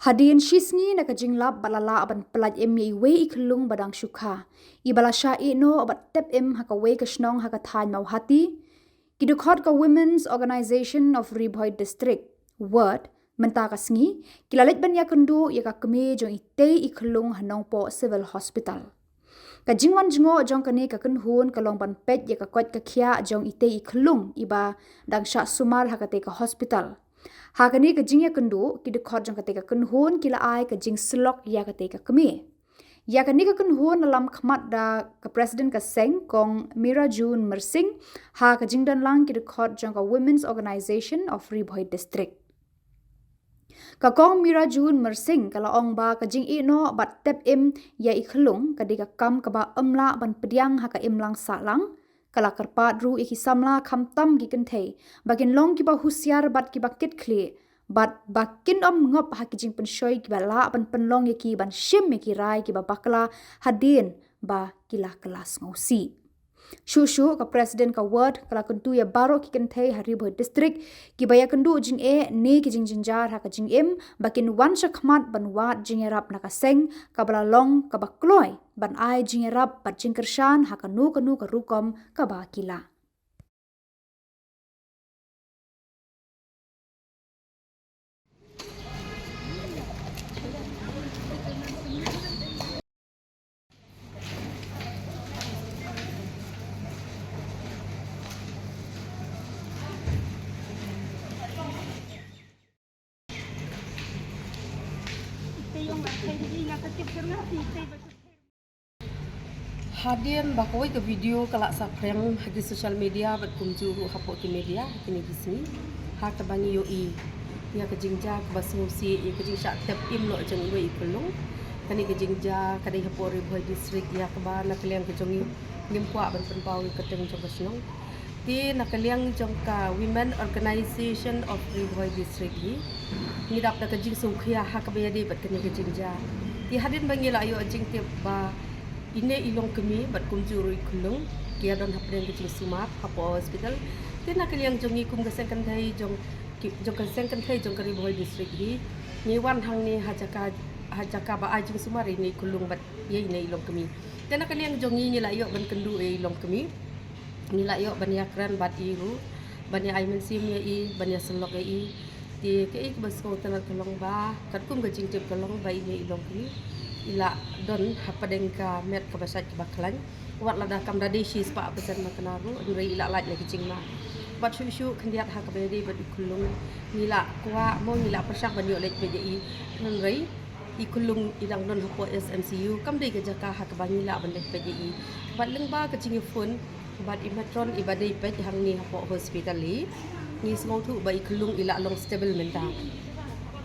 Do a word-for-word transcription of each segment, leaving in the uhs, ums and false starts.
Hadien shi sngi na ka jinglap bad la lah ban pyllait im ïa iwei i khyllung ba dang shu kha, iba la shah ïehnoh bad tep im ha kawei ka shnong ha ka thaiñ Mawhati, ki dkhot ka Women's Organisation of Ri Bhoi District, WORD, mynta ka sngi ki la leit ban ïakynduh ïa ka kmie jong itei i khyllung ha Nongpoh Civil Hospital. Ka jingwan jngoh jong kane ka kynhun ka long ban peit ïa ka koit ka khiah jong itei i khyllung iba dang shah sumar ha katei ka hospital. Ha kane ka jingïakynduh, ki dkhot jong katei ka kynhun ki la ai ka jingsyllok ïa katei ka kmie. Ïa kane ka kynhun la lam khmat da ka President ka seng, Kong Mirajun Myrsing, ha ka jingdon lang ki dkhot jong ka Women's Organisation of Ri Bhoi District. Ka Kong Mirajun Myrsing ka la ong ba ka jingïehnoh bad tep im ïa i khyllung ka dei ka kam kaba ym lah ban pdiang ha ka imlang sahlang. Ka la kyrpad ruh ïa ki samla khamtam ki kynthei ba kin long kiba husiar bad kiba kitkhlieh, bad ba kin ym ngop ha ki jingpynshoi kiba lah ban pynlong ïa ki ban shim ïa ki rai kiba bakla hadien ba ki la kylla sngewsih. Shuh shuh ka President ka WORD ka la kyntu ïa baroh ki kynthei ha Ri Bhoi District kiba ïakynduh jingeh ne ki jingjynjar ha ka jingim ba kin wan shakhmat ban wad jingïarap na ka seng kaba la long kaba kloi ban ai jingïarap bad jingkyrshan ha kano kano ka rukom kaba ki lah. Hadien ba kawei ka video ka la saphriang ha ki social media bad kumjuh ruh hapoh ki media ha kine ki sngi, ha kaba ngi ïohi ïa ka jingjia kaba sngewsih, ïa ka jingshah tep im noh jong iwei i khyllung. Kane ka jingjia ka dei hapoh Ri Bhoi District, ïa kaba na ka liang ka jong ngi ngim kwah ban pynpaw ïa ka kyrteng jong ka shnong. Te na ka liang jong ka Women Organisation of Ri Bhoi District hi, ngi dap da ka jingsngewkhia ha kaba ïadei bad kane ka jingjia. Te hadien ba ngi la ïoh jingtip ba ine i longkmie bad kumjuh ruh i khyllung ki ïadon hapdeng ka jingsumar hapoh hospital, te na ka liang jong ngi kum ka seng kynthei jong ki, jong ka seng kynthei jong ka Ri Bhoi District hi, ngi wan hangne ha jaka, ha jaka ba ai jingsumar ïa ine i khyllung bad ïa ine i longkmie. Te na ka liang jong ngi ngi la ïoh ban kynduh ïa i longkmie. Ngi la ïoh ban ïakren bad i ruh, ban ïa ai mynsiem ïa i, ban ïa syllok ïa i. Te kaei kaba sngewtynnat ka long ba katkum ka jingtip ka long ba ine i longkmie i la don hapdeng ka met kaba shait kaba khlaiñ. Wat lada kam da dei shispah percent na kane ruh, hynrei i la lait na ki jingma. Bad shuh shuh khyndiat ha kaba ïadei bad i khyllung, ngi la kwah mo ngi la pyrshang ban ïoh leit peit ïa i, hynrei i khyllung i dang don hapoh S M C U, kam dei ka jaka ha kaba ngi lah ban leit peit ïa i. Bad lyngba ka jingïaphone bad i matron iba dei peit hangne hapoh hospital hi, ngi sngewthuh ba i khyllung i la long stable mynta.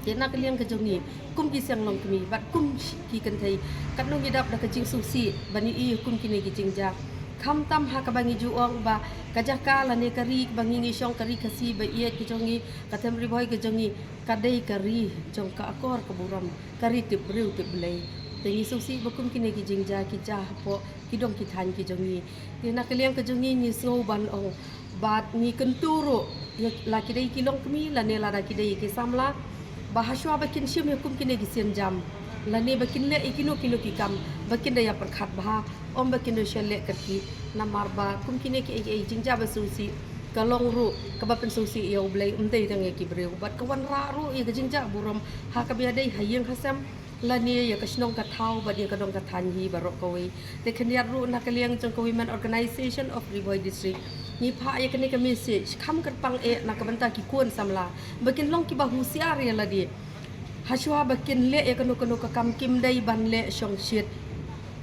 Te na ka liang ka jong ngi kum ki seng longkmie bad kum ki kynthei, katno ngi dap da ka jingsngewsih ban ïohi ïa kum kine ki jingjia. Khamtam ha kaba ngi ju ong ba ka jaka lane ka ri kaba ngi ngi shong, ka ri Khasi ba ïeit ka jong ngi, ka them Ri Bhoi ka jong ngi, ka dei ka ri jong ka akor ka burom, ka ri tip briew tip Blei. Te ngi sngewsih ba kum kine ki jingjia ki jia hapoh ki dong ki thaiñ ki jong ngi. Te na ka liang ka jong ngi ngi sngew ban ong bad ngi kyntu ruh ïa la ki dei ki longkmie lane lada ki dei ki samla, ba hashwa ba kin shim ïa kum kine ki sienjam lane ba kin leh ïa kino kino ki kam, ba kin da ïa pyrkhat bha, ym ba kin da shu leh kyrkieh. Namar ba kum kine kiei kiei jingjia ba sngewsih ka long ruh kaba pynsngewsih ïa U Blei, ym dei tang ïa ki briew. Bad ka wanrah ruh ïa ka jingjia burom ha kaba ïadei ha ïing ha sem lane ïa ka shnong ka thaw bad ïa ka dong ka thaiñ hi baroh kawei. Te khyndiat ruh na ka liang jong ka Women Organisation of Ri Bhoi District, ngi phah ïa kane ka message kham kyrpang eh na ka bynta ki khun samla, ba kin long kiba husiar ïa lade. Hashwa ba kin leh ïa kano kano ka kam, kim dei ban leh shongshit,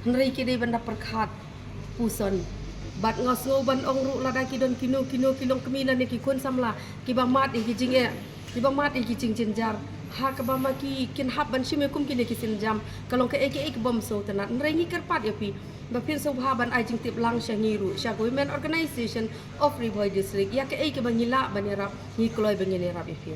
hynrei ki dei ban da pyrkhat puson. Bad nga sngew ban ong ruh lada ki don kino kino ki longkmie lane ki khun samla kiba mad ïa ki jingeh, kiba mad ïa ki jingjynjar, ha kaba ma ki kin hap ban shim ïa kum kine ki sienjam, ka long kaei kaei kabym sngewtynnat. Hynrei ngi kyrpad ïa phi ba phin sngewbha ban ai jingtip lang sha ngi ruh, sha ka Women Organisation of Ri Bhoi District, ïa kaei kaba ngi lah ban ïarap, ngi kloi ba ngin ïarap ïa phi.